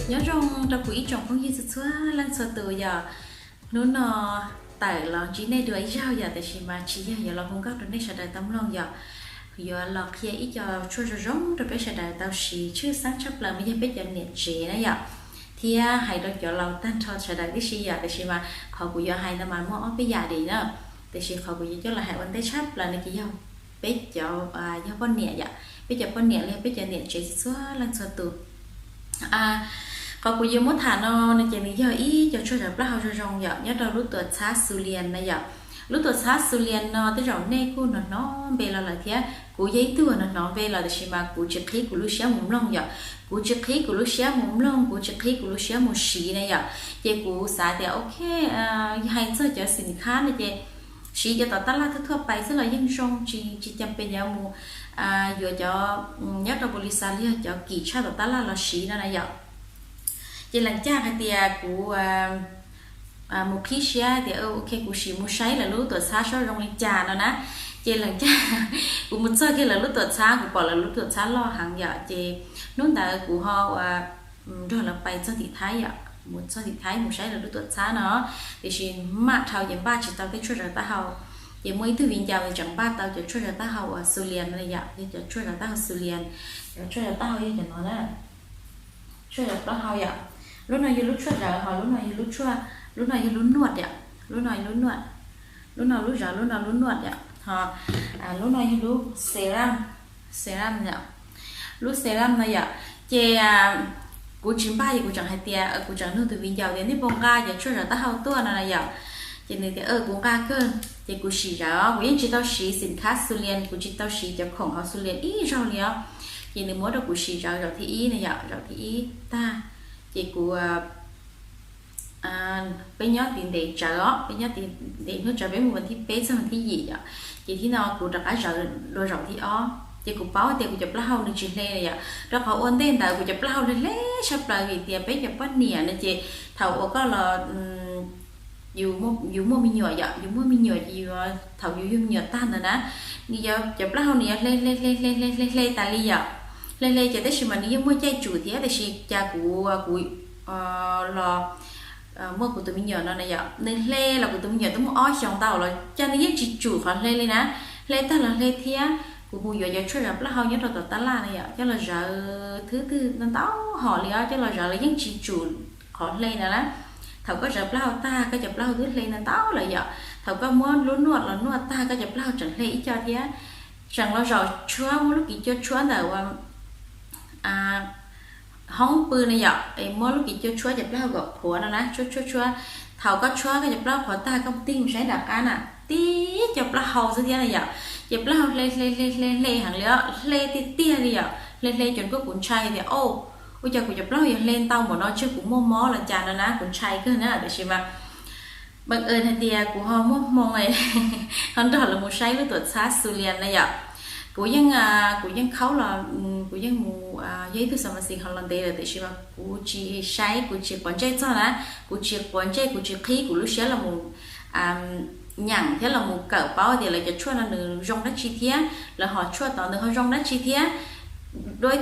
Nyob zoo rau kuv ib tsoom phooj ywg txhua txhua leej txhua tus yom. Hnub no tawm los ntsib nej dua ib zaug yom, tiam sis mas tsis yog yuav los hu nkauj rau nej sawv daws tau mloog yom. Yuav los qhia ib co tshuaj zoo zoo rau peb sawv daws tau siv tshwj xeeb tshaj plaws mas yog peb cov niam tsev na yom, thiab hais rau cov laus tag nrho sawv daws tib si yom. Tiam sis mas qhov kuv yuav hais ntawd mas muaj ob peb yam li na, tiam sis qhov kuv yuav coj los hais ua ntej tshaj plaws no ces yog peb cov, yog poj niam yom, peb cov poj niam los yog peb cov niam tsev txhua leej txhua tus. Qhov kuv yuav muab tham no no ces nws yog ib co tshuaj zawv plaub hau zoo zoo yom, nyob rau lub tuam txhab Xus Lias na yom. Lub tuam txhab Xus Lias no tej zaum nej kuj hnov hnov npe los lawm thiab, kuv yog ib tug hnov hnov npe los tiam sis mas kuv tsis qhib kuv lub siab mus mloog yom. Kuv tsis qhib kuv lub siab mus mloog, kuv tsis qhib kuv lub siab mus siv na yom. Ces kuv xav tias ok, hais txog cov xim khab no ces siv cov tom tab laj thuaj thuaj pais xwb los yeej zoo, tsis, tsis cas pes yuav mus yuav cov nyob rau npaum li xav li yog cov kim tshaj tom tab laj los siv no na yom. Ces lees caj hais tias kuv mus qhib siab tias ok kuv sim mus saib lawv lub tuam txhab saib zoo li cas no na. Ces lees caj kuv mus txog kiag lawv lub tuam txhab, kuv pom lawv lub tuam txhab loj heev yom. Ces hnub ntawd kuv ho nrog lawv pais txog tim Thaib yom, mus txog tim Thaib mus saib lawv lub tuam txhab no, tiam sis mam dhau ces npaj tsis tau tej tshuaj zawv taub hau. Ces muaj ib tug viv ncaus tseem npaj tau cov tshuaj zawv taub hau uas Xus Lias no yom, yog cov tshuaj zawv taub hau Xus Lias. Cov tshuaj zawv taub hau yog cov no na, tshuaj zawv plaub hau yom. Lub no yog lub tshuaj zawv, ho lub no yog lub tshuaj, lub no yog lub nuaj yom, lub no lub nuaj, lub no lub zawv, lub no lub nuaj yom, ho lub no yog lub serum, serum yom, lub serum no yom. Ces kuv tsis npaj ces kuv tseem hais tias, kuv tseem nug tus viv ncaus tias nej puas nqa cov tshuaj zawv taub hau tuaj no na yom. Ces nws tias kuv nqa kawg. Ces kuv sim zawv, kuv yeej tsis tau siv xim khab Xus Lias, kuv tsis tau siv cov khoom hauv Xus Lias ib zaug li os. Ces nws muab rau kuv sim zawv zaum thib ib na yom, zaum thib ib tag ces kuv, peb nyob tim ntev tsawv os, peb nyob tim ntev hnub tsawv, peb mus vas thib peb txog vas thib yim yom. Ces thib no kuv rov qab zawv dua zaum thib ob, ces kuv paub tias kuv cov plaub hau nws tsis hle na yom. Rau qhov ua ntej ntawd kuv cov plaub hau hle hle tshaj plaws vim tias peb cov poj niam no ces thaum uas koj los yus muaj me nyuam yom, yus muaj me nyuam ces yus, thaum yus yug me nyuam tag ntawd na, nws yuav, cov plaub hau nws yuav hle hle hle hle hle hle tas li yom. Hle hle ces tab sis mas nws yeej muaj caij tsum thiab, tab sis cas kuv, kuv los muaj kuv tus me nyuam no na yom, nws hle los kuv tus me nyuam twb muaj ob xyoos ntau los cas nws yeej tsis tsum qhov hle li na. Hle tag los hle thiab. Kuv mus yuav cov tshuaj zawv plaub hau nyob rau tom tab laj na yom, coj los zawv thwb twg ntau ntau hom li os, coj los zawv los yeej tsis tsum qhov hle na na. Thaum koj zawv plaub hau tag koj cov plaub hau twb hle ntau ntau lawm yom, thaum koj muab lub nuaj los nuaj tag koj cov plaub hau tseem hle ib co thiab. Tseem los zaum tshuab, muab lub kiv cua tshuab ntawm ua hoob pw na yom, es muab lub kiv cua tshuab cov plaub hau kom qhuav no na, tshuab tshuab tshuab. Thaum koj tshuab koj cov plaub hau qhuav tag koj tig mus saib nram qab na, tib cov plaub hau xwb thiab na yom. Ces plaub hau hle hle hle hle hle heev li os, hle tiag tiag li yom, hle hle ces kuj kuv ntshai tias o, ua cas kuv cov plaub hau yuav hle ntau npaum no, tsam kuv muaj mob los cas no na, kuv ntshai kawg na. Tiam sis mas npaj hais tias kuv ho muaj hmoo ho nrog lawv mus saib lub tuam txhab Xus Lias na yom. Kuv yeej, kuv yeej khaub los, kuv yeej mus, yog ib tug xa ma xis ho los ntev lawm, tiam sis mas kuv tsis saib, kuv tsis quav ntsej txog na, kuv tsis quav ntsej, kuv tsis qhib kuv lub siab los mus nyeem thiab los mus kawm paub tias lawv cov tshuaj no nws zoo dab tsi thiab lawv hom tshuaj tod nws ho zoo dab tsi thiab. Dua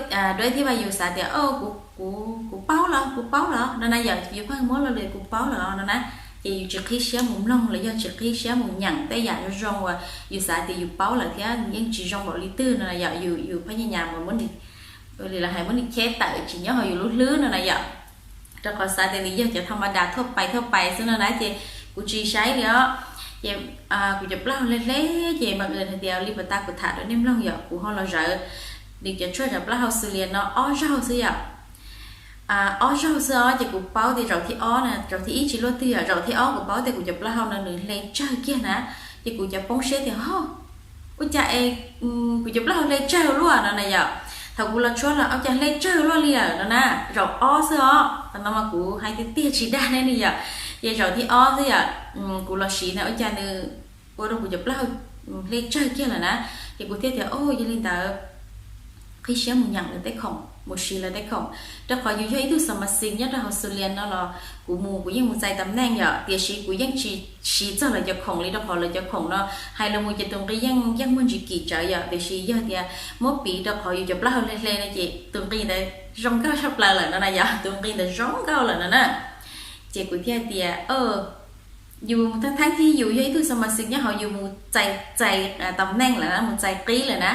thiab mas yus xav tias kuv, kuv paub los, kuv paub los no na yom, yus pheej muab lo lus kuv paub los no na, ces yus tsis qhib siab mus mloog los yog tsis qhib siab mus nyeem tej yam zoo zoo uas yus xav tias yus paub lawm thiab yeej tsis zoo npaum li twg no na yom, yus, yus phaj nyaj nyas mas muab nws, li lawv hais muab nws cheb tawm tsis nyob hauv yus lub hlwb no na yom. Rau qhov xav tias nws yog cov tha ma das thuaj pais thuaj pais xwb no na, ces kuv tsis saib li os. Ces kuv cov plaub hau hle hle, ces npaj hais tias li pas tas kuv tham rau nej mloog yom, kuv ho los zawv nws cov tshuaj zawv plaub hau Xus Lias no ob zaug xwb yom. Ob zaug xwb os, ces kuv paub tias zaum thib ob na, zaum thib ib tsis luaj twg yom, zaum thib ob kuv paub tias kuv cov plaub hau no nws hle tsawg kiag na. Ces kuv cov poob siab tias ho, ua cas es kuv cov plaub hau hle tsawg luaj no na yom. Thaum kuv los tshuab los ua cas hle tsawg luaj li lawm no na. Zaum ob xwb os, qhov no mas kuv hais tiag tiag tsis dag nej li yom. Ces zaum thib ob xwb yom, kuv los siv na ua cas nws ua rau kuv cov plaub hau hle tsawg kiag lawm na. Ces kuv thiaj tias o, yog li ntawd qhib siab mus nyeem lawv tej khoom, mus siv lawv tej khoom. Rau qhov yus yog ib tug xa mas xis nyob rau hauv Xus Lias no los kuv mus kuv yeej mus txais tam neej yom, tiam sis kuv yeej tsis siv txog lawv cov khoom li, rau qhov lawv cov khoom no hais los mus ces tus nqi yeej yeej muaj ntsis kim tsawv yom, tiam sis yog tias muab piv rau qhov yus cov plaub hau hle hle no ces tus nqi ntawd zoo nkauj tshaj plaws lawm no na yom, tus nqi ntawd zoo nkauj lawm no na. Ces kuv thiaj tias, yus mus thaj thab thib yus yog ib tug xa mas xis nyob hauv yus mus txais txais tam neej lawm na, mus txais qib lawm na,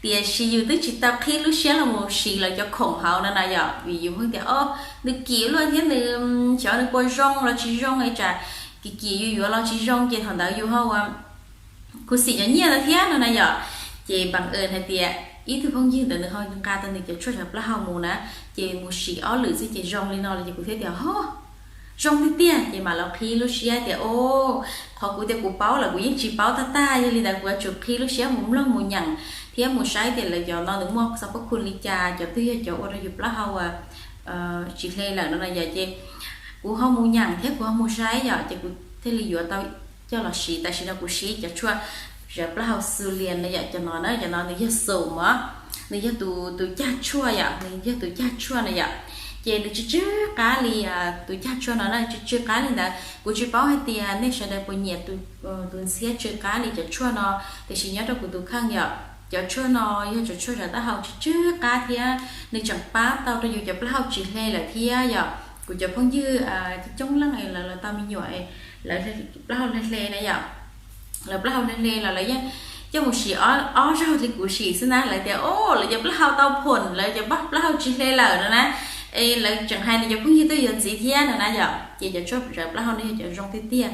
tiam sis yus twb tsis tau qhib lub siab los mus siv lawv cov khoom hauv no na yom, vim yus pheej tias o, nws kim luaj thiab nws xyov nws puas zoo los tsis zoo, ib tsam kim kim yus yuav los tsis zoo ces thaum ntawd yus ho ua khuv xim cov nyiaj ntawd thiab no na yom. Ces pam hais tias ib tug phooj ywg ntawd nws ho nqa tau nws cov tshuaj zam plaub hau mus na, ces mus sim ob lwm xwb ces zoo li no lawm ces kuv thiaj tias ho zoo tiag tiag ces mam los qhib lub siab tias o, qhov kuv tias kuv paub lawm kuv yeej tsis paub tag tag, yog li ntawd kuv yuav tsum qhib lub siab mus mloog mus nyeem thiab mus saib tias lawv cov no nws muaj xov pob khu li cas, cov twg yog cov ua rau yus plaub hau uas tsis hle lawm no na yom. Ces kuv ho mus nyeem thiab kuv ho mus saib yom, ces kuv thiaj li yuav tau coj los siv. Tam sim no kuv siv cov tshuaj zam plaub hau Xus Lias no yom, cov no na, cov no nws yog xum os, nws yog tus tus cag tshuaj yom, nws yog tus cag tshuaj na yom. Ces nws tsw tsw qab li tus cag tshuaj no na, tsw tsw qab li ntawd. Kuv tsis paub hais tias nej sawv daws puas nyiam tus ntxhiab tsw qab li cov tshuaj no, tiam sis nyob rau kuv tus kheej yom, cov tshuaj no yog cov tshuaj zam taub hau tsw tsw qab thiab nws tseem pab tau rau yus cov plaub hau tsis hle lawm thiab yom. Kuv cov phooj ywg coob leej lawv los tau me nyuam, lawv plaub hau hle hle na yom, lawv plaub hau hle hle los lawv yeej coj mus sim ob zaug li kuv sim xwb na, lawv tias o, lawv cov plaub hau tau phom, lawv cov plaub hau tsis hle lawm no na. Es lawv tseem hais nws cov phooj ywg tuaj yuav ntxiv thiab no na yom. Ces cov tshuaj zam plaub hau no yog cov zoo tiag tiag.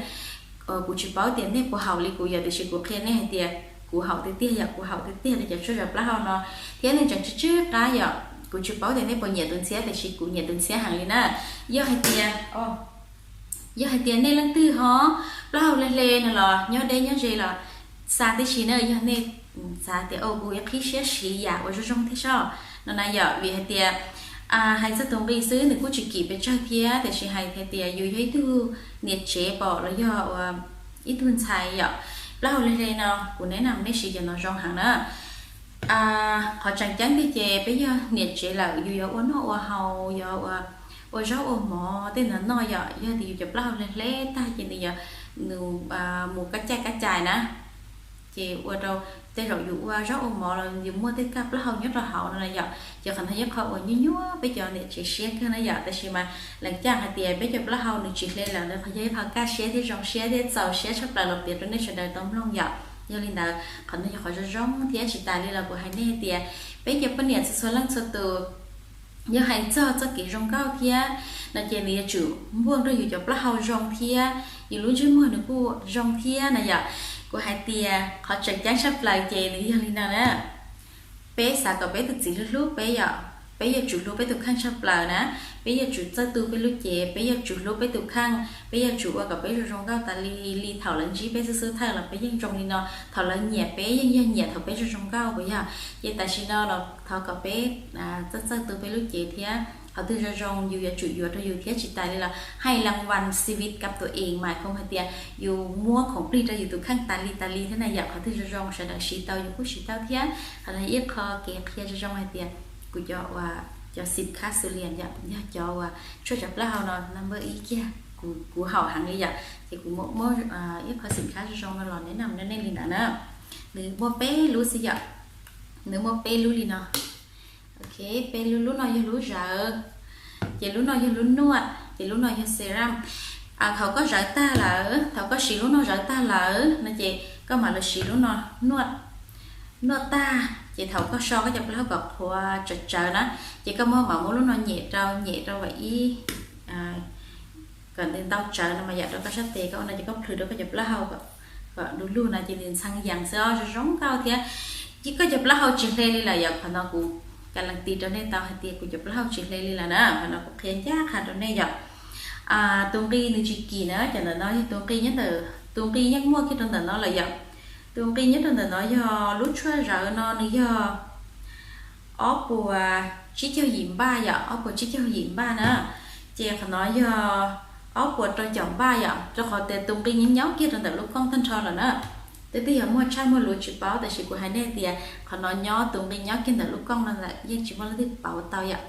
Kuv tsis paub tias nej puas haum li kuv yom, tiam sis kuv qhia nej hais tias kuv haum tiag tiag yom, kuv haum tiag tiag li cov tshuaj zam plaub hau no, thiab nws tseem tsw tsw qab yom. Kuv tsis paub tias nej puas nyiam tus ntxhiab, tiam sis kuv nyiam tus ntxhiab heev li na. Yog hais tias yog hais tias nej leej twg ho plaub hau hle hle no los nyob deb nyob ze los xa tib si na, yog nej xav tias o, kuv yuav qhib siab siv yam uas zoo zoo thiab soj no na yom, vim hais tias hais txog tus nqi xwb nws kuj tsis kim pes tsawg thiab, tiam sis hais hais tias yus yog ib tug niam tsev pom los yog ua ib tug ntxhais yom, plaub hau hle hle no kuv nes nam nej siv cov no zoo heev na. Qhov tseem ceeb tiag ces peb yog niam tsev lawm yus yuav ua noj ua haus, yuav ua zaub ua mov tej ntawd noj yom, yog tias yus cov plaub hau hle hle tag ces nws yuav nws mus kab caij kab cais na, ces ua rau tej zaum yus ua zaub ua mov los yus muaj tej kaj plaub hau nyob rau hauv no na yom. Ces qhov no yog qhov uas nyuaj nyuaj peb cov niam tsev siab kawg na yom, tab sis mas lees caj hais tias peb cov plaub hau nws tsis hle lawm ntawd qhov yog ib qho kaj siab thiab zoo siab thiab txaus siab tshaj plaws los piav rau nej sawv daws tau mloog yom. Yog li ntawd qhov no yog qhov zoo zoo thiab tsis tas li los kuv hais nej hais tias peb cov poj niam txhua txhua leej txhua tus yog hais txog txoj kev zoo nkauj thiab no ces nws yuav tsum npuaj rau yus cov plaub hau zoo thiab yus lub ntsej muag nws kuj zoo thiab na yom. Kuv hais tias qhov tseem ceeb tshaj plaws ces nws yog li no na. Peb xav kom peb tus txiv hlub hlub peb yom, peb yuav tsum hlub peb tus kheej tshaj plaws na. Peb yuav tsum txawj tu peb lub cev, peb yuav tsum hlub peb tus kheej, peb yuav tsum ua kom peb zoo zoo nkauj tas li. Li thaum lawv ntsib peb xub xub thawj los peb yeej zoo li no, thaum lawv nyiam peb yeej yog nyiam thaum peb zoo zoo nkauj puas yog? Ces tam sim no los thov kom peb txawj txawj tu peb lub cev thiab qhov twg zoo zoo yus yuav tsum yuav rau yus thiab tsis tas li los hais las vas xi viv kav tus ees mas khoom hais tias yus muab khoom plig rau yus tus kheej tas li tas li thiab na yom. Qhov twg zoo zoo sawv daws siv tau yus kuj siv tau thiab. Qhov no ib qho kev qhia zoo zoo hais tias kuv cov uas cov xim khab xu lias yom, yog cov uas tshuaj zam plaub hau no number ib kiag, kuv haum heev li yom, ces kuv muab ib qho xim khab zoo zoo no los nes nam nej li ntawd na. Nws muaj peb lub xwb yom, nws muaj peb lub li no. Ok, peb lub, lub no yog lub zawv, ces lub no yog lub nuaj, ces lub no yog serum. Thaum koj zawv tag lawm, thaum koj siv lub no zawv tag lawm no ces koj mam li siv lub no nuaj, nuaj tag ces thaum koj so koj cov plaub hau kom qhuav tsawv tsawv na, ces koj mam muab lub no nyem rau, nyem rau vam ib kom nws ntau tsawv no mas yam rau koj sab tes, koj ua no ces koj plhws rau koj cov plaub hau kom du lug no ces nws ntxhee yees xwb os, zoo zoo nkauj thiab. Ces koj cov plaub hau tsis hle li lawm yom, qhov no kuv ka lees tis rau nej tau hais tias kuv cov plaub hau tsis hle li lawm na, qhov no kuv qhia ncaj qha rau nej yom. Tus nqi nws tsis kim na, cov ntawm no yog tus nqi nyob ntawm, tus nqi yeej muaj kiag rau ntawm no lawm yom. Tus nqi nyob rau ntawm no yog lub tshuaj zawv no nws yog ob puas tsib caug yim npaj yom, ob puas tsib caug yim npaj na. Ces qhov no yog ob puas rau caum npaj yom, rau qhov tias tus nqi nyob nyob kiag rau ntawm lub kooj tag nrho lawm na. Twb twb yog muaj tshaj muaj lus tsis paub, tab sis kuv hais nej tias qhov no nyob tus nqi nyob kiag ntawm lub kooj no lawm, yeej tsis muaj leej twg pauv tau yom.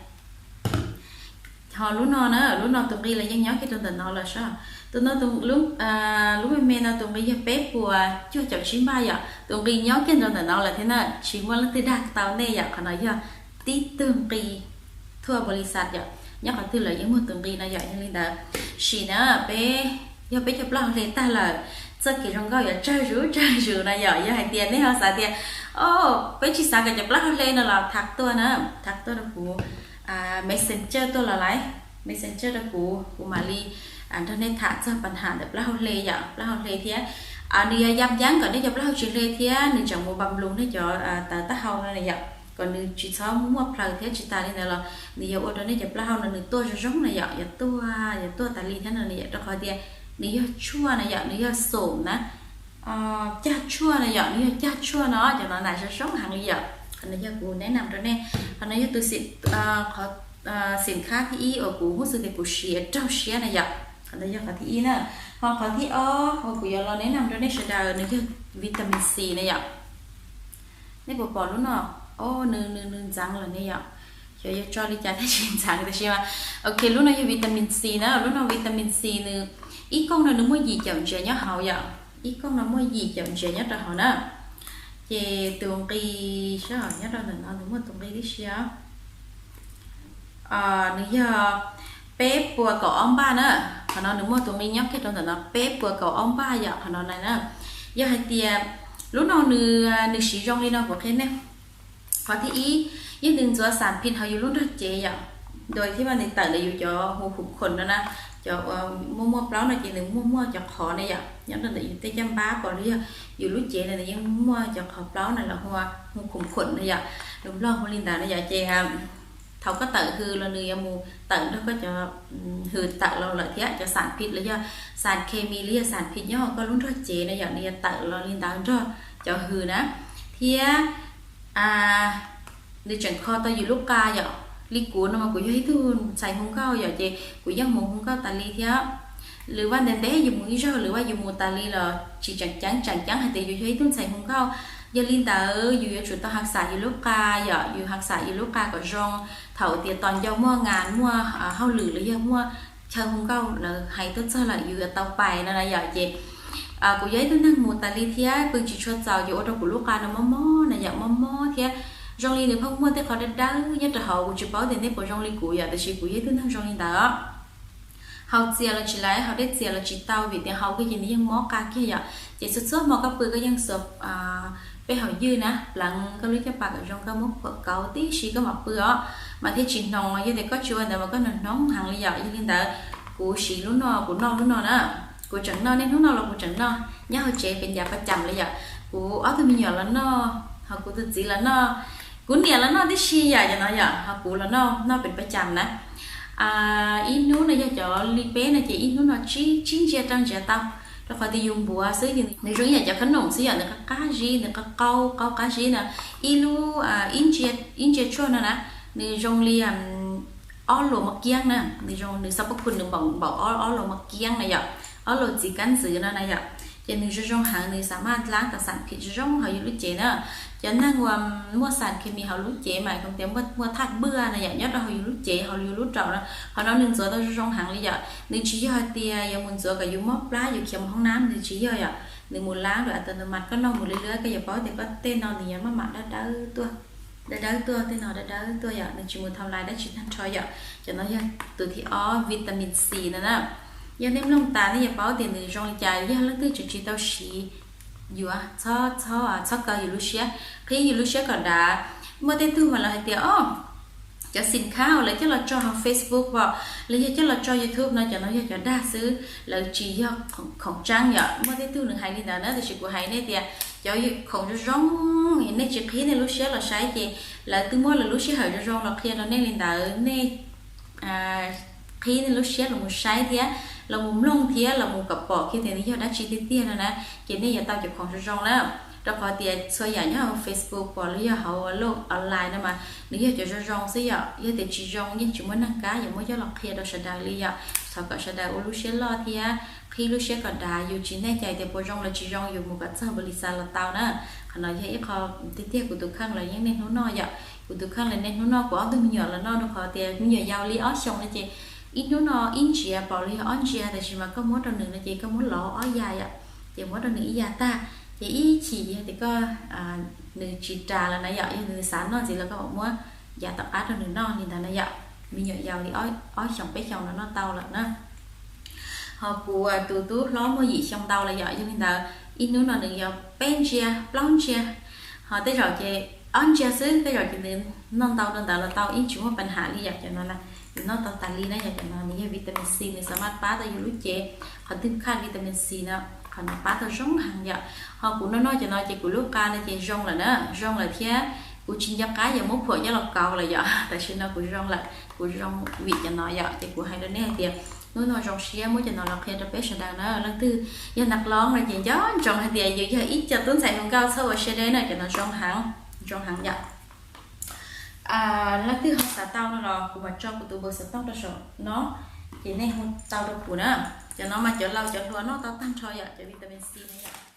Ho lub no na, lub no tus nqi los yeej nyob kiag rau ntawm no lawm sab. Tus no, lub me me no tus nqi yog peb puas cuaj caum tsib npaj yom, tus nqi nyob kiag rau ntawm no lawm thiab na, tsis muaj leej twg dag tau nej yom. Qhov no yog tib tug nqi thuaj npaus lis xas yom, nyob qhov twg lawm yeej muaj tus nqi no yom. Yog li ntawd, sim na, peb, yog peb cov plaub hau hle tag lawm, txoj kev zoo nkauj yuav tsawg zuj tsawg zus no yom. Yog hais tias nej ho xav tias, o, peb tsis xav kom cov plaub hau hle no los tham tuaj na, tham tuaj rau kuv, Messenger tuaj los lawm, Messenger rau kuv, kuv mam li nrog nej tham txog pab ham ntawm plaub hau hle yom, plaub hau hle thiab. Nws yog yam yeeb kom nej cov plaub hau tsis hle thiab nws tseem mus npam lus nej cov tawv taub hau no na yom, kom nws tsis txhob muaj plaws thiab. Tsis tas li ntawd los nws yog ua rau nej cov plaub hau no nws tuaj zoo zoo na yom, yuav tuaj, yuav tuaj tas li thiab no na yom, rau qhov tias nws yog tshuaj na yom, nws yog xum na, cag tshuaj na yom, nws yog cag tshuaj no, cov no na zoo zoo heev li yom. Qhov no yog kuv neb nam rau nej, qhov no yog tus, qhov xim khab thib ib uas kuv muaj xwb tias kuv siv raug siab na yom. Qhov no yog qhov thib ib na. Ho qhov thib ob uas kuv yuav los neb nam rau nej sawv daws nws yog vitamin C na yom. Nej puas pom lub no? O, nws, nws, nws ntxeev lawm ne yom. Xyov yuav tso li cas thiaj tsis ntxeev tab sis mas, ok, lub no yog vitamin C na, lub no vitamin C nws, ib kooj no nws muaj yim caum ntsiav nyob hauv yom, ib kooj no muaj yim caum ntsiav nyob rau hauv na. Ces tus nqi, sab nyob rau ntawm no nws muaj tus nqi tib si os. Nws yog peb puas kaum ob npaj na. Qhov no nws muaj tus nqi nyob kiag rau ntawm no peb puas kaum ob npaj yom, qhov no na. Yog hais tias lub no nws, nws siv zoo li no kuv qhia nej. Qhov thib ib, yog nws ntxuav xas phim hauv yus lub nrog cev yom, ntuas thiab mas nws tawm ntawm yus cov hu khum khoom no na, cov muaj muaj plaub no ces nws muaj muaj cov qhov ne yom, nyob rau ntawm yus tej caj npab pom los yog yus lub cev na, nws yeej muaj cov qhov plaub na los hu khum khoom na yom, lus Nplog hu li ntawd na yom. Ces thaum koj tawm hws los nws yuav mus tawm nrog koj cov hws tawm los lawm thiab cov xas phim los yog xas khes mis los yog xas phim nyob hauv koj lub nrog cev na yom, nws yuav tawm los li ntawd nrog cov hws na. Thiab nws tseem kho tau yus lub qa yom. Li kuv no mas kuv yog ib tug ntxhais hu nkauj yom, ces kuv yeej mus hu nkauj tas li thiab. Lwm vaj ntev ntev yus mus ib zaug, lwm vaj yus mus tas li los tsis tseem ceeb, tseem ceeb hais tias yus yog ib tug ntxhais hu nkauj. Yog li ntawd yus yuav tsum tau hav xam yus lub qa yom, yus hav xam yus lub qa kom zoo. Thaum tias tos ncauj muaj ngas muaj hauj lwm los yog muaj chaw hu nkauj lawv hais tuaj txog lawm yus yuav tau pais no na yom. Ces kuv yog ib tug neeg mus tas li thiab pw tsis tshua txaus ces ua rau kuv lub qa no mob mob na yom, mob mob thiab. Zoo li nws pheej muaj tej qhov dawb dawb nyob rau hauv, kuv tsis paub tias nej puas zoo li kuv yom, tab sis kuv yog ib tug neeg zoo li ntawd. Haus txias los tsis laiv, haus dej txias los tsis tau vim tias haus kiag ces nws yeej mob qa kiag yom. Ces txhua txhua hmo koj pw koj yeej xuas peb hauv ywj na, pleev koj lub caj pas kom zoo, koj muab khuam kauv tib si koj mam pw os, mas thiaj tsis hnoos. Yog tias koj tsis ua ntawd mas koj hnoos hnoos heev li yom. Yog li ntawd kuv siv lub no, kuv noj lub no na, kuv tseem noj, niaj hnub no los kuv tseem noj, nyob hauv tsev pem ncav paj cam li yom. Kuv ob tug me nyuam los noj, ho kuv tus txiv los noj, kuv niam los noj tib si yom, cov no yom, ho kuv los noj, noj pem paj cam na. Ib hnub no yog cov li peb no ces ib hnub no tsib, tsib ntsia rau ntsiav tau, rau qhov tias yus npuav xwb, nws zoo ib yam cov qhob noom xwb yom, nws qab qab zib, nws qab qau, qau qab zib na. Ib lub, ib ntsia tshuaj no na, nws zoo li ob luas mos kiab na, nws zoo, nws xab pab khu nws npaum, npaum ob luas mos kiab na yom, ob luas txiv kab ntxwv no na yom. Ces nws zoo zoo heev, nws xam maj dlaab tau xas phim zoo zoo hauv yus lub cev na. Cov neeg uas muaj xas khes mis hauv lub cev mas koom tias muaj thaj bwaj na yom, nyob rau hauv yus lub cev, hauv yus lub raum no. Qhov no nws ntxuav tau zoo zoo heev li yom. Nws tsis yog hais tias yuav mus ntxuav kom yus mob plab yus khiav mus hoob nab, nws tsis yog yom. Nws mus laab lawm, tau nws mas koj noj mus li lwb koj yuav paub tias koj tej no nws yuav maj mam dawb dawb tuaj, dawb dawb tuaj, tej no dawb dawb tuaj yom, nws tsis mus thaum lais dab tsi tag nrho yom. Cov no yog tus thib ob, vitamin C no na. Yog nej mloog tas nej yuav paub tias nws zoo li cas, yog leej twg tseem tsis tau siv yuav txhob, txhob, txhob kaw yus lub siab, qhib yus lub siab kom dav. Muaj tej tug mas lawv hais tias o, cov xim khab uas lawv coj los tso hauv Facebook os, los yog coj los tso YouTube no, cov no yog cov dag xwb, lawv tsis yog khoom tseeb yom. Muaj tej tug nws hais li ntawd na, tab sis kuv hais nej tias cov khoom zoo zoo, nej tsis qhib nej lub siab los saib ces lawv twb muab lawv lub sij hawm zoo zoo los qhia rau nej li ntawd, nej qhib nej lub siab los mus saib thiab los mus mloog thiab los mus kom pom kiag tias nws yog dab tsi tiag tiag no na, ces nej yuav tau cov khoom zoo zoo na. Rau qhov tias txhua yam nyob hauv Facebook los yog hauv lub online no mas nws yog cov zoo zoo xwb yom, yog tias tsis zoo yeej tsis muaj neeg kab yuav muab coj los qhia rau sawv daws li yom. Thov kom sawv daws ua lub siab loj thiab qhib lub siab kom dav, yus tsis nej cai tias puas zoo los tsis zoo, yus mus kom txog npaum li xav los tau na. Qhov no yog ib qho tiag tiag kuv tus kheej los yeej niaj hnub noj yom. Kuv tus kheej los niaj hnub noj, kuv ob tug me nyuam los noj, rau qhov tias me nyuam yaus li ob xyoos no ces ib hnub no ib ntsiav pom los yog ob ntsiav, tab sis mas koj muab rau nws no ces koj muab lov ob ya yom, ces muab rau nws ib ya tag, ces ib chim yog tias koj, nws tsis ras lawm na yom, yog nws xav noj ntxiv los koj muab yav tom qab rau nws noj li ntawd na yom. Me nyuam yaus li ob xyoos peb xyoos no noj tau lawm na. Ho kuv tus tub hlob muaj yim xyoo ntau lawm yom, yog li ntawd ib hnub no nws yog peb ntsiav plaub ntsiav, ho tej zaum ces ob ntsiav xwb, tej zaum ces nws noj ntau rau ntawd los tau, yeej tsis muaj pab ham li yom. Cov no nws noj tau tas li na yom. Cov no nws yog vitamin C, nws xav mas pab tau yus lub cev. Qhov twg khaj vitamin C no, qhov no pab tau zoo heev yom. Ho kuv noj noj cov no ces kuv lub qa no ces zoo lawm na, zoo lawm thiab kuv tsis nco qab yuav muab phuam coj los kauv lawm yom. Tam sim no kuv zoo lawm, kuv zoo vim cov no yom. Ces kuv hais rau nej hais tias hnub no zoo siab muab cov no los qhia rau peb sawv daws na. Leej twg yog nta qlob no ces nco ntsoov hais tias yus yog ib co tub ntxhais hluas nkauj txhob ua siab deb na, cov no zoo heev, zoo heev yom. Leej twg ho xav tau no los kuv mam tso kuv tus npawb xov tooj rau saum no, ces nej hu tau rau kuv na. Cov no mas cov laus cov hluas noj tau tag nrho yom, cov vitamin C no yom.